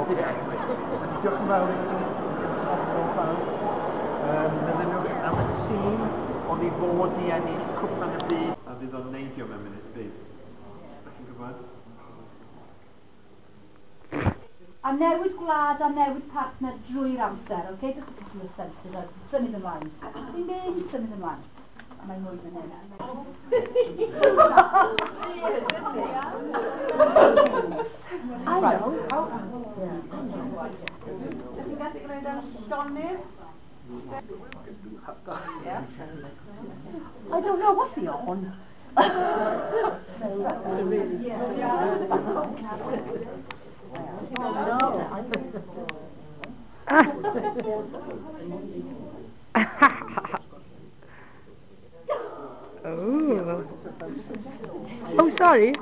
Diolch yn fawr i chi. Meddyliwch am y tîm oedd i fod i ennill cwpan y byd. A fydd o'n neidio mewn munud, bydd. Dach chi'n gwybod? A newid gwlad a newid partner drwy'r amser, okay? Just a couple of sentences, a symud ymlaen. Fi'n mynd, symud ymlaen. A mae mwy fan hyn. I know. Ydych chi'n gallu gwneud am llonydd? I don't know, what's the on? Oh. Oh, sorry.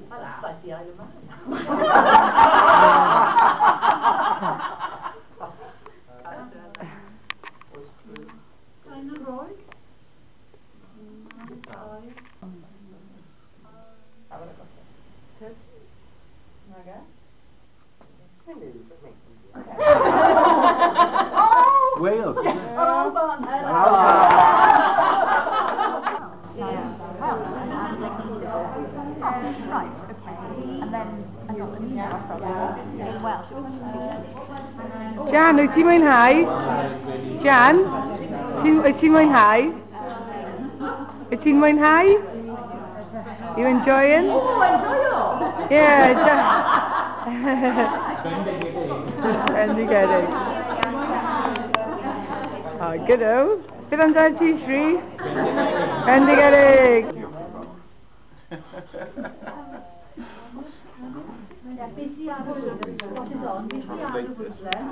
That's like the Isle of Man. Wales. Yr Alban. Right, okay. And then I got an email from her in Welsh. It was just Jan, wyt ti'n mwynhau? Jan, wyt ti'n mwynhau? Wyt ti'n mwynhau? You enjoying? Oh, enjoyo! Yeah, Jan. Bendigedig. Oh, good o. Beth amdano ti, Sri? Bendigedig. Yeah, busy ar y what is on, busy ar y wydlen.